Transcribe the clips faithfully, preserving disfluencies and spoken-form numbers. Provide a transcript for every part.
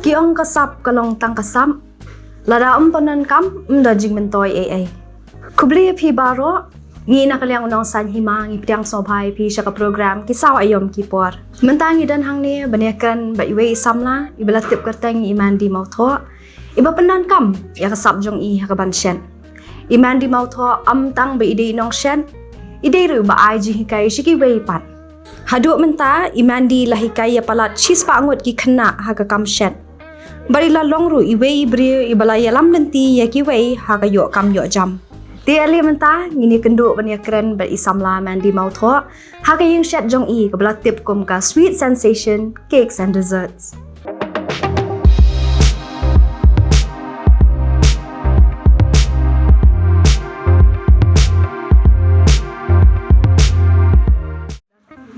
Ki ong ka sap ka long tang ka sap. Lada ym pyndonkam, ym don jingmyntoi ei ei. Khublei ïa phi baroh. Ngi na ka liang u Nongsaiñ Hima ngi pdiang sngewbha ïa phi sha ka program Ki Saw Aïom Ki Por. Mynta ngi don hangne ban ïakren bad iwei i samla iba la tip kyrteng i Mandy Mawthoh, iba pyndonkam ïa ka sap jong i ha kaban shet. I Mandy Mawthoh ym tang ba i dei i nongshet, i dei ruh iba ai jinghikai sha kiwei pat. Haduh mynta i Mandy la hikai ïa palat shispah ngut ki khynnah ha ka kam shet. Bad i la long ruh iwei i briew iba la ïalam lynti ïa kiwei ha ka ïoh kam ïoh jam. Te ale mynta ngin ïakynduh ban ïakren bad i samla Mandy Mawthoh ha ka ïing shet jong i kaba la tip kum ka Sweet Sensation Cakes and Desserts.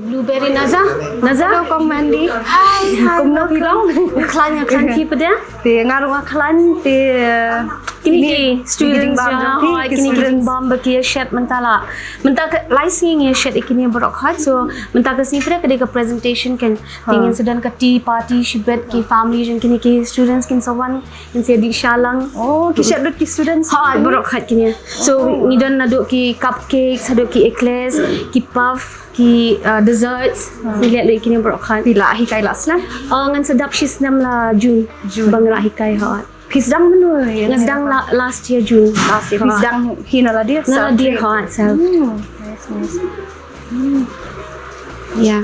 Blueberry. Naza, Naza. Hello, Kong Mandy. Hi, hi. Kumno phi long? Nga khlaiñ, nga khlaiñ, phi pat de? Te nga ruh nga khlaiñ te. Kine ki students, jong phi, ki students ba ki ïa shet mynta la. Mynta ka lai sngi ngi ïa shet ïa kine baroh khoit. So mynta ka sngi pat de ka dei ka presentation kan. Te ngin sa don ka tea party shibit, ki family jong kine ki students kin sa wan, kin sa ïa dih sha lang. Oh, ki shet lut ki students. Hooid, baroh khoit kine. So ngi don naduh ki cupcakes haduh ki eclairs, ki puff, ki, uh, desserts. Ngi leh lut ïa kine baroh khoit. Phi la hikai la snem? Uh, ngan sa dap shi snem la June. June. Ba nga la hikai, hooid. Phi sdang mynno? Nga sdang la, last year June. Last year. Phi sdang hi na lade? Na lade, hooid, self. Hmm. Nice, nice. Yeah.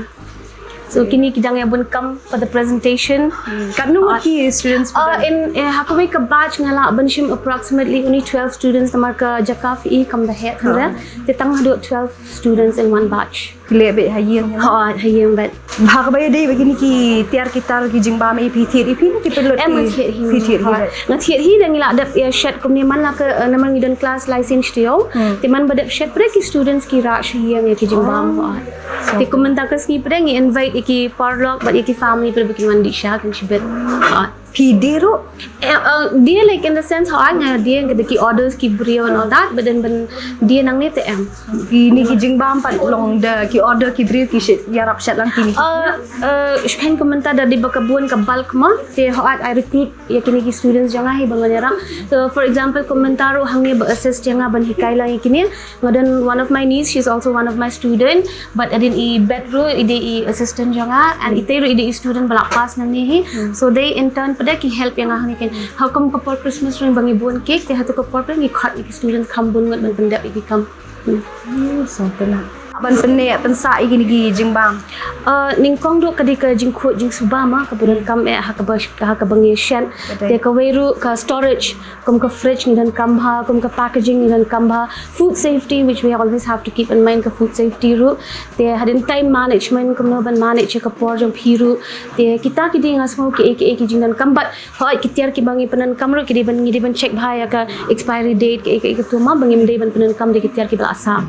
So kine ki dang ïa bun kam for the presentation. Katno ngut ki students? Uh, in, eh, ha kawei ka batch nga lah ban shim approximately only twelve students namar ka jaka phi i kam da heh, kan. Te tang haduh twelve students in one batch. Ki leh beit ha ïing, you know? Hooid, ha ïing beit. Ha kaba ïadei bad kine ki tiar ki tar ki jingbam, phi thied hi, phi ki pynlut? Em, nga thied hi. Phi thied hi, hooid. Nga thied hi, da ngi lah dep ïa shet kumne man la ka, eh, namar ngi don class lai sien shuh. Hmm. Te man ba dep shet pat de ki students ki rah sha ïing ïa ki jingbam, hooid. Te kum mynta ka sngi pat de ngi invite ïa ki paralok bad ïa ki family pat de ba kin wan dih sha kan shibit. Hooid. Phi die ruh? Eh, uh, die, like, in the sense, hooid, nga die, nga die ki orders ki briew and all that, but then ban die nangne te em. Kine ki jingbam pat long da ki order ki briew ki shet, ïarap shet lang kine ki. Uh, uh, shu khein kum mynta da dei ba ka bun ka bulk mo, te hooid I recruit ïa kine ki students jong nga hi ba ngan ïarap. So for example, kum mynta ruh hangne ba assist ïa nga ban hikai lang ïa kine. Nga don one of my niece, she's also one of my student, but hadien i Beth ruh i dei i assistant jong nga, and ite ruh i dei i student ba la pass nangne hi. Hmm. So they in turn pat de ki help ïa nga hangne keiñ. Ha kum ka por Christmas ruh ba ngi bun cake, te hato ka por pat ngi khot ïa ki student kham bun ngut ban pyndep ïa ki kam. Hmm. Hmm, so kena. Ban pynneh pynsah ïa kine ki jingbam. Uh, nyngkong ruh ka dei ka jingkhuid jingsuba mo, kaba donkam eh ha kaba, ha kaba ngi shet. Te kawei ruh ka storage. Kum ka fridge ngi donkam bha, kum ka packaging ngi donkam bha. Food safety, which we always have to keep in mind, ka food safety ruh. Te hadien time management, kumno ban manage ïa ka por jong phi ruh. Te kita ki dei nga sngew kiei kiei ki jingdonkam, but hooid ki tiar kiba ngi pyndonkam ruh ki dei ban, ngi dei ban check bha ïa ka expiry date, kiei kiei kito mo, ba ngim dei ban pyndonkam da ki tiar kiba la sah.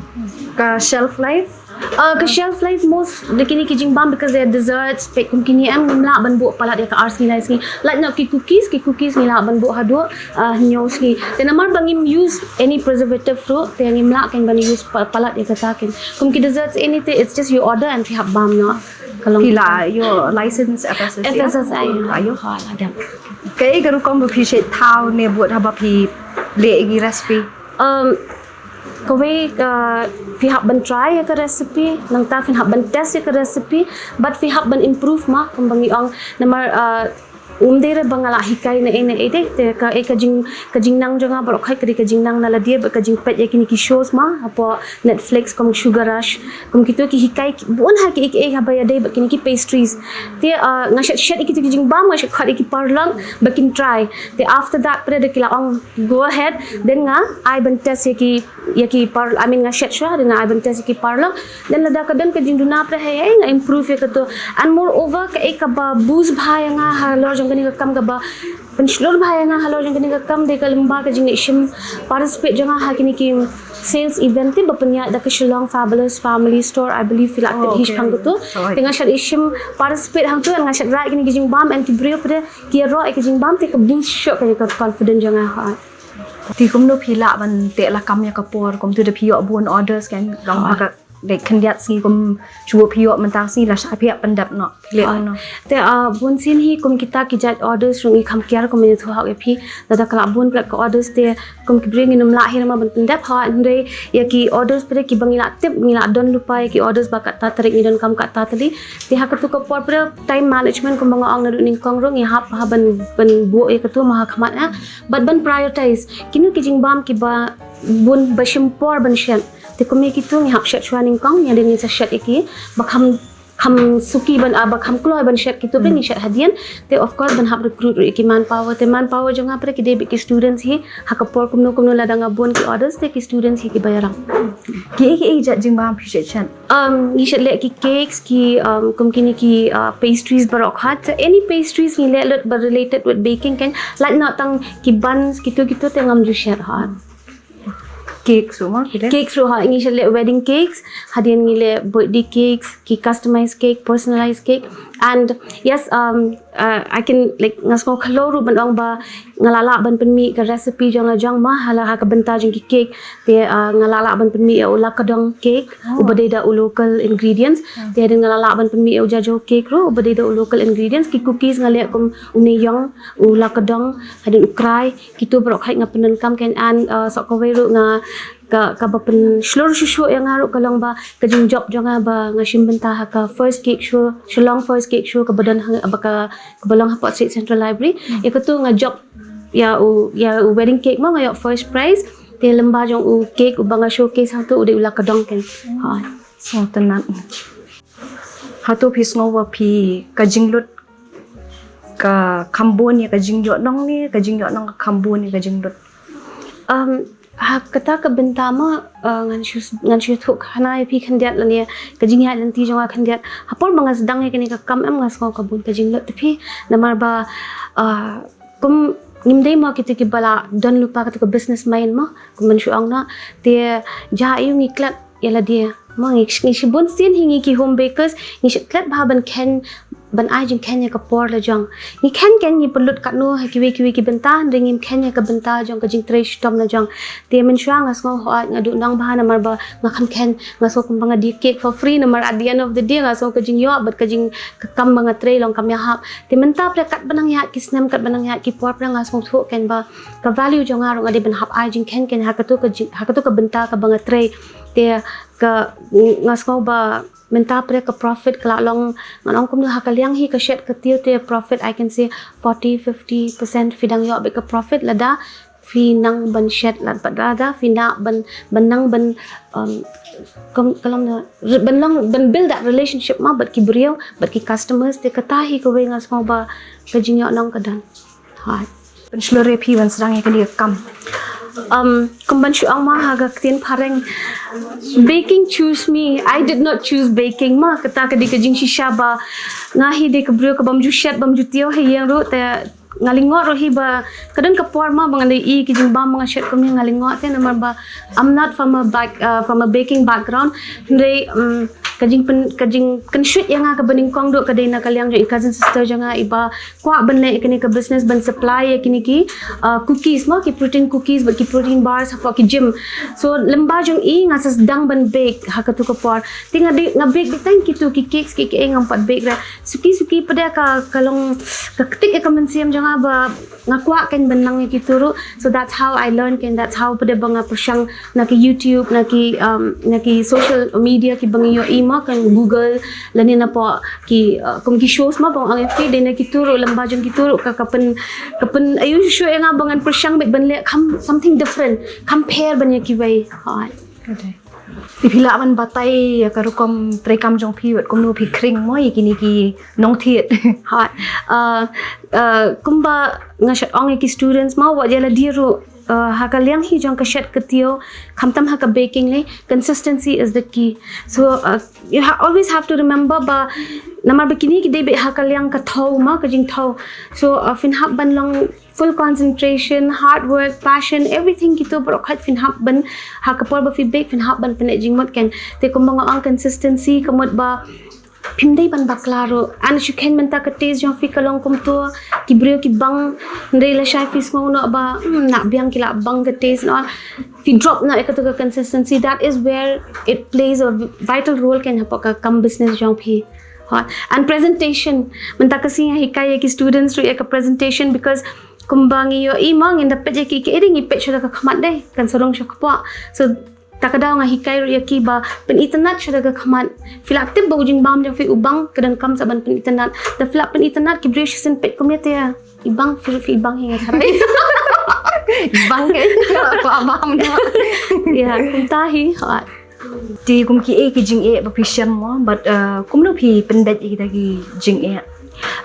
Ka shelf life? Uh, ka shelf life most da kine ki jingbam, because they're desserts, peit kum kine em, ngim lah ban buh palat ïa ka ar sngi lai sngi. Lait noh ki cookies, ki cookies ngi lah ban buh haduh, uh, hynñiew sngi. Te namar ba ngim use any preservative ruh, te ngim lah keiñ ban use pa-, palat ïa kata keiñ. Kum ki desserts, anything, it's just you order and phi hap bam noh. Ka long. Phi la ïoh license F S S A I? F S S A I. Ïoh. Hooid, la dep. Kaei ka rukom ba phi shait thaw ne bud haba phi leh ïa ki recipe? Um, Kawei, uh, phi hap ban try ïa ka recipe, nangta phin hap ban test ïa ka recipe, bad phi hap ban improve mo, kumba ngi ong, namar, uh, um dei re ba nga la hikai na ei na ei de, te kaei ka jing, ka jingnang jong nga baroh khoit ka dei ka jingnang na lade, bad ka jingpeit ïa kine ki shows mo, hapoh Netflix kum Sugar Rush, kum kito ki hikai, bun ha kiei kiei haba ïadei bad kine ki pastries. Te, uh, nga shait shet ïa kito ki jingbam, nga shait khot ïa ki paralok ba kin try. Te after that pat de ki la ong go ahead, then nga ai ban test ïa ki, ïa ki par, I mean, nga shet shuwa, then nga ai ban test ïa ki paralok. Then lada ka don ka jingduna pat de, hei hei, nga improve ïa kato. And moreover, kaei kaba boost bha ïa nga halor jong kane ka kam, kaba pynshlur bha ïa nga halor jong kane ka kam, dei ka lyngba ka jingleit shim participate jong nga ha kine ki sales event te ba pynïaid da ka Shillong Fabulous Family Store, I believe phi la tip hi shaphang kato. Te nga shait shim participate hangto, and nga shait rah ïa kine ki jingbam, and ki briew pat de ki ïaroh ïa ki jingbam, te ka boost shuh ka, ka confidence jong nga, hooid. Te kumno phi lah ban teh lakam ïa ka por, kumto da phi ïoh bun orders kan, long ha ka dei khyndiat sngi kum shu phi ïoh mynta sngi la shah phi ïa pyndep noh. Phi leh noh. Te ah, bun sien hi kum kita ki jait orders ruh ngi kham kiar kum ïa thu hok ïa phi. Lada ka la bun pret ka orders te kum ki briew ngin ym lah hi namar ban pyndep ha, hynrei ïa ki orders pret ki ba ngi la tip ngi la don lypa ïa ki orders ba kata tarik ngi don kam kata tarik. Te ha katu ka por pret time management kum ba nga ong naduh nyngkong ruh ngi hap ha ban ban buh ïa katu ma ha khmat eh. Bad ban prioritize kino ki jingbam ki ba bun ba shim por ban shet. Te kum ïa kitu ngi hap shet shuwa nyngkong, ïa dei ngin sa shet ïa ki ba kham kham suki ban ah, ba kham kloi ban shet kitu phi ngi shet hadien. Te of course ban hap recruit ruh ïa ki manpower. Te manpower jong nga phi ki dei beit ki students hi ha ka por kumno kumno lada nga bun ki orders te ki students hi ki ba ïarap. Ki ei ki ei jat jingbam phi shet shet? Um, ngi shet leh ki cakes ki um, kum kini ki uh, pastries baroh khat. So any pastries ngi leh lut ba related with baking kan. Lait noh tang ki buns kitu kitu te ngam ju shet hot. Cakes ruh ma phi leh? Cakes ruh ha, ngi shet leh wedding cakes, hadien ngi leh birthday cakes, ki customized cake, personalized cake. And yes, um, uh, I can like nga sngew khloo ruh ban ong ba nga la lah ban pynmih ka recipe jong la jong ma ha la ha ka bynta jong ki cake. Te uh, nga la lah ban pynmih ïa u lakadong cake uba dei da u local ingredients. Te hadien nga la lah ban pynmih ïa u jajo cake ruh uba dei da u local ingredients. Ki cookies nga leh kum u neiïong, u lakadong, hadien u krai, kitu baroh khat nga pyndonkam kan. And uh, sa kawei ruh nga ka ka ba pynshlur shuh shuh ïa nga ruh ka long ba ka jingjop jong nga ba nga shim bynta ha ka first cake show, Shillong first cake show ka ba don ha ba ka ka ba long hapoh State Central Library. Ïa katu nga jop ïa u ïa u wedding cake ma nga ïoh first prize. Te lem bad jong u cake uba nga showcase hangtu u dei u lakadong kan. Ha. Sngewtynnat. Hato phi sngew ba phi ka jinglut ka kham bun ïa ka jingïoh nong ne ka jingïoh nong ka kham bun ïa ka jinglut? Um, ha kata ka bynta ma uh, ngan shu ngan shu thuk hana ïa phi khyndiat lane ka jingïaid lynti jong nga khyndiat. Ha por ba nga sdang ïa kane ka kam em nga sngew ka bun ka jinglut te phi namar ba uh, kum ngim dei ma kita ki ba la don lypa kata ka business mind ma kum ban shu ong na te ja ïa ngi klet ïa lade. Ma ngi ngi shibun sien hi ngi ki home bakers ngi shi klet bha ban khein ban ai jingkhein ïa ka por la jong. Ngi khein khein ngi pynlut katno ha kiwei kiwei ki bynta hynrei ngim khein ïa ka bynta jong ka jingtrei shitom la jong. Te mynshuwa nga sngew hooid nga duh nong bha namar ba nga kham khein nga sngew kumba nga die cake for free namar at the end of the day nga sngew ka jingïoh bad ka jing ka kam ba nga trei long kam ïahap. Te mynta phi katba nang ïaid ki snem katba nang ïaid ki por phi nga sngew thuh khein ba ka value jong nga ruh nga dei ban hap ai jingkhein khein ha katu ka jing ha katu ka bynta kaba nga trei. Te ka nga sngew ba mynta phi ka profit ka la long ngan ong kumno ha ka liang hi ka shet ka tiew te profit I can say forty fifty percent phi dang ïoh beit ka profit lada phi nang ban shet lad bad lada phi na ban ban nang ban um, kum kalam na ban long ban build that relationship ma bad ki briew bad ki customers te kata hi kawei nga sngew ba ka jingïoh nong ka don. Hooid. Pynshlur ïa phi ban sdang ïa kane ka kam? Um, kum ban shu ong ma ha ka ktien phareng, baking choose me. I did not choose baking ma. Kata ka dei ka jingshisha ba nga hi dei ka briew ka bym ju shet bym ju tiew ha ïing ruh te nga lyngngoh ruh hi ba ka don ka por ma ba nga dei i ki jingbam ba nga shet kumne nga lyngngoh te namar ba I'm not from a back uh, from a baking background. Hynrei um, ka jingpyn ka jingkynshuh ïa nga kaba nyngkong ruh ka dei na ka liang jong i cousin sister jong nga iba kwah ban leh kine ka business ban supply ïa kine ki uh, cookies ma ki protein cookies bad ki protein bars hapoh ki gym. So lem bad jong i nga sa sdang ban bake ha katu ka por. Te nga dei nga bake dei tang kitu ki cakes ki ki ngam pat bake re. Suki suki pat de ka ka long ka ktik ïa ka mynsiem jong nga ba nga kwah kan ban nang ïa kitu ruh. So that's how I learn kan that's how pat de ba nga pyrshang na ki YouTube na ki um, na ki social media ki ba ngi ïohi ma kan Google lane na poh ki uh, kum ki shows ma ba nga ong ïa phi dei na kitu ruh lem bad jong kitu ruh ka ka pyn ka pyn ayu shu ïa nga ba ngan pyrshang bad ban leh kham something different kham pher ban ïa kiwei. Hooid. Te phi lah ban batai ïa ka rukom treikam jong phi wat kumno phi khring mo ïa kine ki nongthied? Hooid. Uh, uh, kumba nga shet ong ïa ki students ma wat ïa lade ruh uh, ha ka liang hi jong ka shet ka tiew khamtam ha ka baking le consistency is the key. So uh, you ha always have to remember ba namar ba kine ki dei beit ha ka liang ka thaw ma ka jingthaw. So uh, phin hap ban long full concentration, hard work, passion, everything kitu baroh khat phin hap ban ha ka por ba phi bake phin hap ban pynleh jingmut kan. Te kumba nga ong consistency ka mut ba phim dei ban bakla ruh. An shu khein mynta ka taste jong phi ka long kumto, ki briew ki bang, hynrei lashai phi sngew noh ba, hmm, na biang ki la bang ka taste noh. Phi drop noh ïa kato ka consistency, that is where it plays a vital role kan hapoh ka kam business jong phi. Hot. And presentation, mynta ka sngi nga hikai ïa ki students ruh ïa ka presentation because kumba ngi ïohi ma ngin da peit ïa ki, ki ïa dei ngi peit sha da ka khmat dei, kan sa rung sha kpoh. So ta ka daw nga hikai ruh ïa ki ba pynitynnad sha da ka khmat. Phi la tip ba u jingbam jong phi u bang, ka donkam sa ban pynitynnad. Da phi la pynitynnad ki briew shisien peit kumne te i bang, phi ruh phi i bang hi nga tharai. I bang ke? Ko abam no. Ïa, kumta hi. Hot. Te kum kiei ki jingeh ba phi shem mo, bad, uh, kumno phi pyndait ïa kita ki jingeh?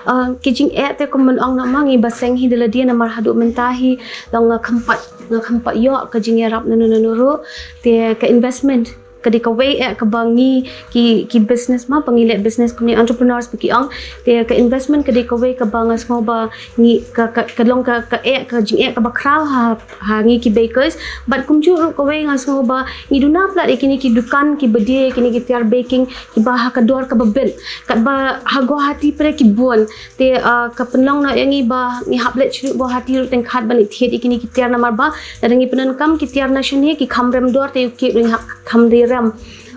Uh, ki jingeh te kum ban ong noh ma ngi ba seng hi da lade namar haduh mynta hi long nga kham pat, nga kham pat ïoh ka jingïarap nano nano ruh. Te ka investment ka dei kawei eh kaba ngi ki, ki business ma, ba ngi leh business kumne entrepreneurs ba ki ong. Te ka investment ka dei kawei kaba nga sngew ba ngi ka, ka, ka long ka, ka eh, ka jingeh kaba khraw ha, ha ngi ki bakers. Bad kumjuh ruh kawei nga sngew ba ngi duna palat ïa kine ki dukan kiba die, kine ki tiar baking kiba ha ka dor kaba bit. Katba ha Guwahati pat ki bun. Te, uh, ka pynlong noh ïa ngi ba ngi hap leit sha Guwahati ruh teng khat ban ïa thied ïa kine ki tiar namar ba lada ngi pyndonkam ki tiar na shane ki kham rem dor te ïa u cake ruh ngi hap kham dei rem.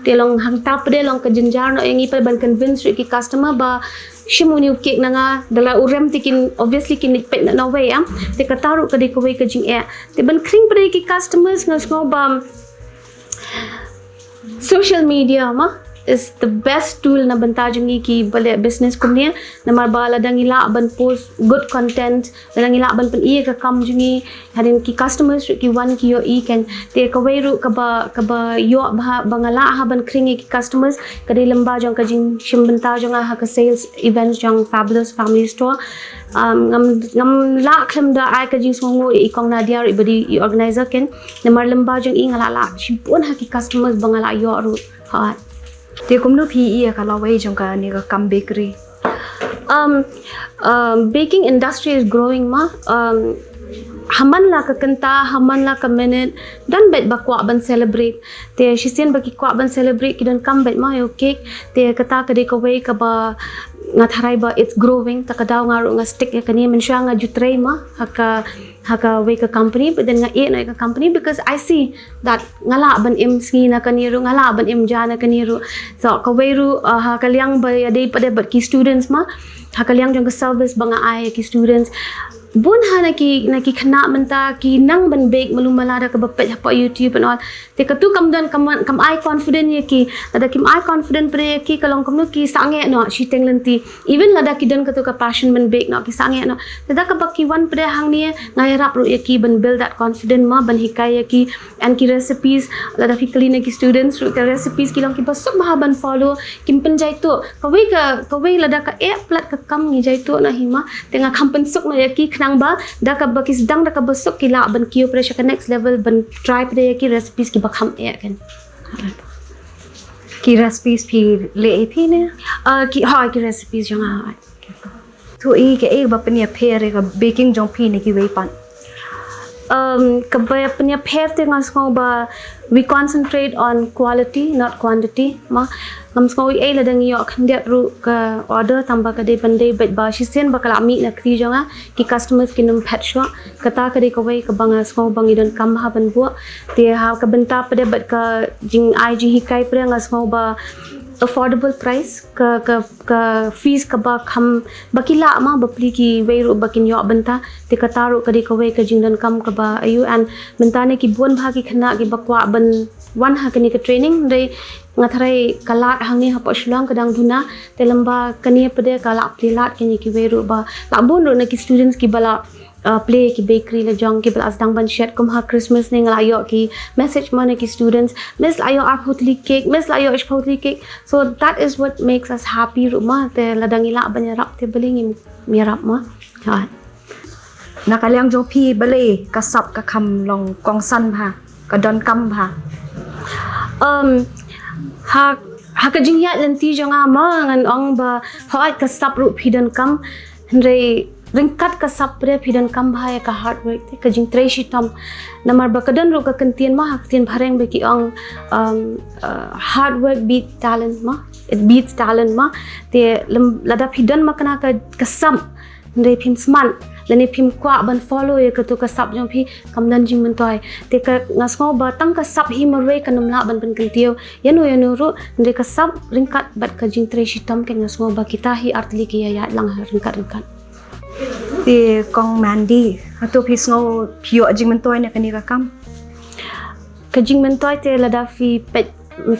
Te long hangta pat long ka jynjar noh ïa ngi pat ban convince ruh ki customer ba shim une u cake na nga, da la u rem te kin obviously kin leit peit na, no way, ah. Te kata ruh ka dei kawei ka jingeh. Te ban khring pat ki customers nga sngew ba social media ma is the best tool na bynta jong ngi kiba leh business kumne, namar ba lada ngi lah ban post good content, lada ngi lah ban pyni ïa ka kam jong ngi, hadien ki customers ruh ki wan ki ïohi kan. Te kawei ruh kaba, kaba ïoh bha ba nga lah ha ban khring ïa ki customers ka dei lyngba jong ka jingshim bynta jong nga ha ka sales events jong Fabulous Family Store. Um, ngam, ngam lah khlem da ai ka jingsngewnguh ïa i Kong Nadia ruh iba dei i organizer kan. Namar lyngba jong i nga lah lah shibun ha ki customers ba nga lah ïoh ruh. Hot. Te kumno phi ïohi ïa ka lawei jong kane ka kam bakery? Um, um, baking industry is growing ma. Um, ha man la ka kynta, ha man la ka minit, don beit ba kwah ban celebrate. Te shisien ba ki kwah ban celebrate ki donkam beit ma ïa u cake. Te kata ka dei kawei kaba nga tharai ba it's growing. Ta ka daw nga ruh nga stick ïa kane, mynshuwa nga ju trei ma ha ka, ha kawei ka company, but then nga ïeh noh ïa ka company because I see that nga lah ban im sngi na kane ruh, nga lah ban im ja na kane ruh. So kawei ruh, uh, ha ka liang ba ïadei pat de bad ki students ma, ha ka liang jong ka service ba nga ai ïa ki students, bun ha na ki, na ki khynnah mynta ki nang ban bake malu mala da kaba peit hapoh YouTube and all. Te katu kam don, kam, kam ai confident ïa ki. Lada kim ai confident pat de ïa ki ka long kumno ki sangeh noh shiteng lynti. Even lada ki don katu ka passion ban bake noh ki sangeh noh. Te da kaba ki wan pat de hangne nga ïarap ruh ïa ki ban build that confident ma, ban hikai ïa ki. And ki recipes, lada phi kylli na ki students ruh, ka recipes ki long kiba suk bha ban follow, kim pynjaituh. Kawei ka, kawei lada ka eh palat ka kam ngi jaituh noh hi ma. Te nga kham pynsuk noh ïa ki khnang ba da kaba ki sdang da kaba suk ki lah ban kiew pat de sha ka next level ban try pat de ïa ki recipes kiba kham eh kan. Ki recipes phi leh ïa phi ne? Uh, ki, ha, ki recipes jong nga. To i, kaei ba pynïapher ïa ka baking jong phi na kiwei pat? Um, kaba pynïapher te nga sngew ba we concentrate on quality, not quantity. Ma, ngam sngew ei ei lada ngi ïoh khyndiat ruh ka order tang ba ka dei ban dei beit ba shisien ba ka la mih na kti jong nga, ki customers kin ym phet shuh. Kata ka dei kawei kaba nga sngew ba ngi donkam bha ban buh. Te ha ka bynta pat de bad ka jingai jinghikai pat de nga sngew ba affordable price, ka, ka, ka fees kaba kham, ba ki lah ma, bapli kiwei ruh ba kin ïoh bynta. Te kata ruh ka dei kawei ka jingdonkam kaba aïu, and mynta ne ki bun bha ki khynnah kiba kwah ban wan ha kane ka training, hynrei nga tharai ka lad hangne hapoh Shillong ka dang duna, te lyngba kane pat de ka lah plie lad kine kiwei ruh ba lah bun ruh na ki students kiba lah, uh, plie ki bakery la jong kiba la sdang ban shet. Kum ha Christmas ne nga la ïoh ki message ma na ki students, "Miss, la ïoh arphew tylli cake, Miss, la ïoh shiphew tylli cake." So that is what makes us happy ruh ma, te lada ngi lah ban ïarap te balei ngim ïarap ma. Ha. Na ka liang jong phi balei ka sap ka kham long kongsan bha, ka donkam bha? Um, ha, ha ka jingïaid lynti jong nga ma ngan ong ba hooid ka sap ruh phi donkam, hynrei ryngkat ka sap phi donkam bha ïa ka hard work, te ka jingtrei shitom. Namar ba ka don ruh ka kyntien ma, ha ka ktien phareng ba ki ong, um, uh, hard work beat talent ma, it beats talent ma. Te lada phi don ma kane ka, ka sap, hynrei phim smat lane phim kwah ban follow ïa katu ka sap jong phi, kam don jingmyntoi. Te ka, nga sngew ba tang ka sap hi marwei kan ym lah ban pynkyntiew ïano ïano ruh, hynrei ka sap ryngkat bad ka jingtrei shitom, ka nga sngew ba kita hi artylli ki ïaid lang ryngkat ryngkat. Te Kong Mandy, hato phi sngew phi ïoh jingmyntoi na kane ka kam? Ka jingmyntoi te lada phi peit,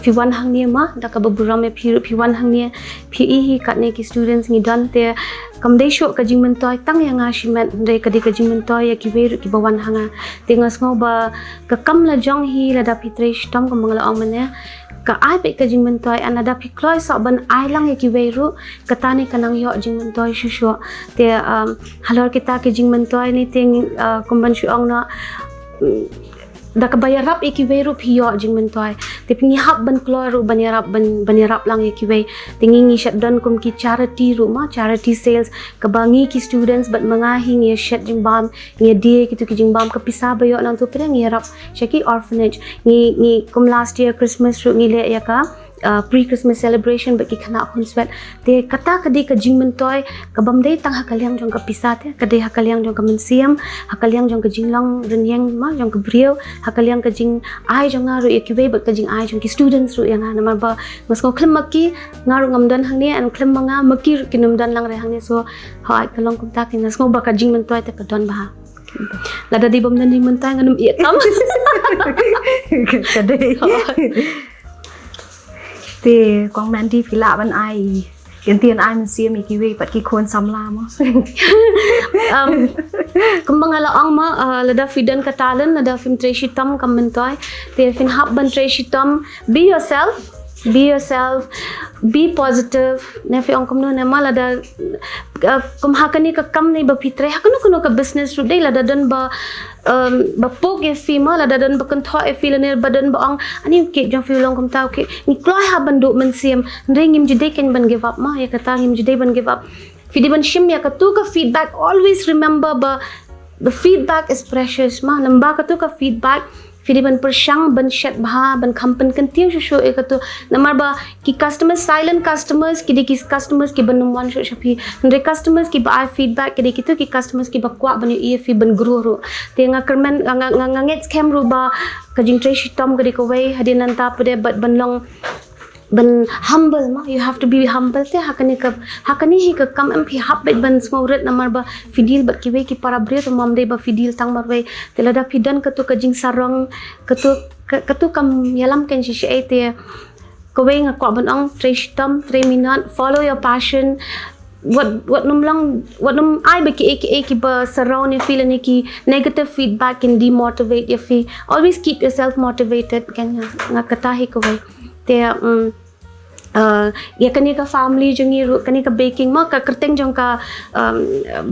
phi wan hangne ma, da kaba burom ïa phi ruh phi wan hangne, phi i hi katne ki students ngi don, te kam dei shuh ka jingmyntoi tang ïa nga shimet, hynrei ka dei ka jingmyntoi ïa kiwei ruh kiba wan ha nga. Te nga sngew ba ka kam la jong hi lada phi trei shitom kumba nga la ong mynne, ka ai beit ka jingmyntoi, and lada phi kloi shuh ban ai lang ïa kiwei ruh, kata ne ka nang ïoh jingmyntoi shuh shuh. Te, um, halor kita ki jingmyntoi ne te, uh, kumban shu ong noh, mm, da kaba ïarap ïa kiwei ruh phi ïoh jingmyntoi. Te phi ngi hap ban kloi ruh ban ïarap, ban, ban ïarap lang ïa kiwei. Te ngi ngi shet don kum ki charity ruh ma, charity sales, kaba ngi ki students bad ma nga hi ngi shet jingbam, ngi die kitu ki jingbam, ka pisa ba ïoh nangtu phi ngi ïarap sha ki orphanage. Ngi, ngi kum last year Christmas ruh ngi leh ïa ka, uh, pre-Christmas celebration bad ki khynnah khunswet. Te kata ka dei ka jingmyntoi kabym dei tang ha ka liang jong ka pisa te, ka dei ha ka liang jong ka mynsiem, ha ka liang jong ka jinglong rynïeng ma jong ka briew, ha ka liang ka jingai jong nga ruh ïa kiwei bad ka jingai jong ki students ruh ïa nga. Namar ba nga sngew khlem ma ki nga ruh ngam don hangne, and khlem ma nga ma ki ruh kin ym don lang re hangne. So hooid ka long kumta, ka nga sngew ba ka jingmyntoi te ka don bha. Lada dei bym don jingmyntoi ngan ym ïeh kam. Ka dei. Te Kong Mandy, phi lah ban ai kyntien ai mynsiem ïa kiwei pat ki khun samla mo? Um, kumba nga la ong ma, uh, lada phi don ka talent, lada phim trei shitom kam myntoi. Te phin hap ban trei shitom, be yourself, be yourself, be positive. Ne phi ong kumno ne ma, lada, uh, kum ha kane ka kam ne ba phi trei, ha kano kano ka business ruh dei, lada don ba, um, ba pok ïa phi ma, lada don ba kynthoh ïa phi lane ba don ba ong, ani u kit jong phi u long kumta u kit, ngi kloi ha ban duh mynsiem, hynrei ngim ju dei kein ban give up ma, ïa kata ngim ju dei ban give up. Phi dei ban shim ïa katu ka feedback, always remember ba the feedback is precious ma, namar ba katu ka feedback phi dei ban pyrshang ban shet bha, ban kham pynkyntiew shuh shuh ïa katu. Namar ba ki customers, silent customers, ki dei ki customers kiba nym wan shuh sha phi. Hynrei customers kiba ai feedback, ki dei kitu ki customers kiba kwah ban ïohi ïa phi ban grow ruh. Te nga kyrmen, nga, nga, nga ngeit skhem ruh ba ka jingtrei shitom ka dei kawei hadien nangta pat de, bad ban long ban humble ma, you have to be humble. Te ha kane ka, ha kane hi ka kam em phi hap beit ban sngewrit, namar ba phi deal bad kiwei ki para briew, te ym dei ba phi deal tang marwei. Te lada phi don katu ka jingsarong, katu ka, katu kam ïalam kein shisha ei. Te kawei nga kwah ban ong, trei shitom, trei minot, follow your passion. Wat, wat nym long, wat nym ai ba kiei kiei kiba surround ïa phi lane ki negative feedback kin demotivate ïa phi. Always keep yourself motivated, kan nga, nga kata hi kawei. Te, um, uh, ïa kane ka family jong ngi ruh, kane ka baking ma, ka kyrteng jong ka, um,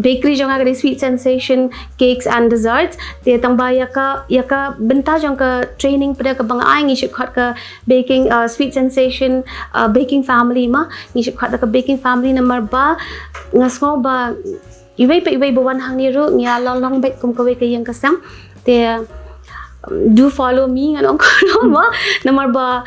bakery jong nga ka dei Sweet Sensation Cakes and Desserts. Te tang ba ïa ka, ïa ka bynta jong ka training pat de kaba nga ai, ngi shu khot ka baking, uh, Sweet Sensation, uh, baking family ma, ngi shu khot da ka baking family namar ba nga sngew ba iwei pa iwei ba wan hangne ruh ngi ïa long long beit kum kawei ka ïing ka sem. Te, um, do follow me, ngan ong kumno ma, namar ba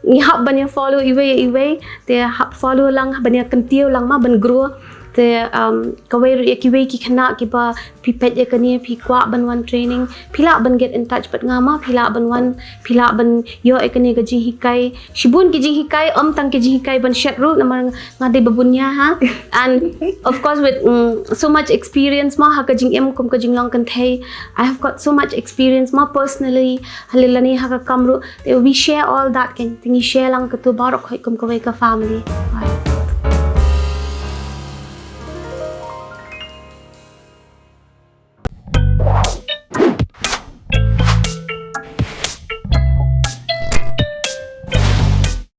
ngi hap ban ïa follow iwei iwei, te hap follow lang, ban ïa kyntiew lang ma, ban grow. Te, um, kawei ruh ïa kiwei ki khynnah kiba phi peit ïa kane, phi kwah ban wan training, phi lah ban get in touch bad nga ma, phi lah ban wan, phi lah ban ïoh ïa kane ka jinghikai. Shibun ki jinghikai, ym tang ki jinghikai ban shet ruh, namar nga dei ba bun ïa ha. And of course with, mm, so much experience ma, ha ka jingim kum ka jinglong kynthei, I have got so much experience ma personally, ha lane ha ka kam ruh. Te we share all that, kan, te ngi share lang katu baroh khoit kum kawei ka family.